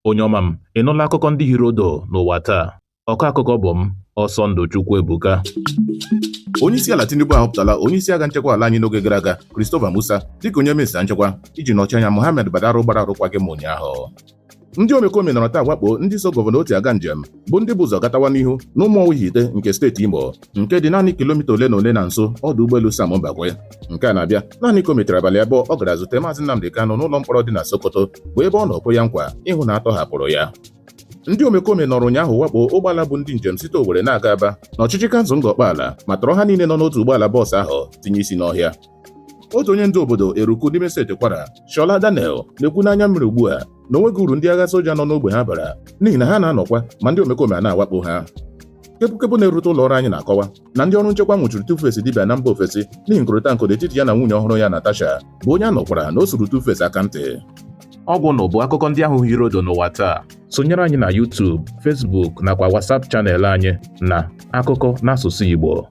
Onye ọma m, ị nụla akụkọ ndị hiri odo n'ụwa taa? Ọkọ akụkọ bụ m, Ọsọndụ Chukwuebuka. Onye isi ala Tinubu ahọpụtala onye isi agha nchekwa ala anyị n'oge gara aga, Christopher Musa, dịka onye minista nchekwa iji nọchi anya Mohammed Badaru gbara arụkwaghịm ụnyaahụ. Ndị omekome nọrọ taa wakpo ndị so gọvanọ Otti aga njem bụ ndị bụ ụzọ gatawa n'ihu n'Ụmụọwụhite nke steeti Imo, nke dị naanị kilomita ole na ole na nso ọdụ ụgbọelu Sam Mbakwe. Nke a na-abịa naanị ka o mechara abalị 2 ọ gara zute Maazị Nnamdi Kanu n'ụlọ mkpọrọ dị na Sokoto, bụ ebe ọ nọ kwe ya nkwa ịhụ na a tọhapụrụ ya. Ndị omekome nọrọ ụnyaahụ wakpo ụgbọala bụ ndị njem site Owerri na-aga Aba n'ọchịchị kansụl Ngọkpala ma tọrọ ha niile nọ n'otu ụgbọala bọọsụ ahụ tinye isi n'ọhịa. Otu onye ndu obodo Eruku n'ime steeti Kwara, Shola Daniel, na-ekwu n'anya mmiri ugbu a na onweghị uru ndị agha soja nọ n'ogbe ha bara n'ihi na ha na-anọkwa ma ndị omekome a na-awakpo ha. Kepụkepụ na-erute ụlọ ọrụ anyị na-akọwa na ndị ọrụ nchekwa nwụchiri Tuface dibịa na mba ofesi n'ihi nkụrịta nkụ n'etiti ya na nwunye ọhụrụ ya Natasha, bụ onye a nọkwara na o suru Tuface aka ntị. Ọgwụ nụ bụ akụkọ ndị ahụ hiri odo n'ụwa taa. Sonyere anyị na YouTube, Facebook nakwa WhatsApp channel anyị na Akụkọ n'Asụsụ Igbo.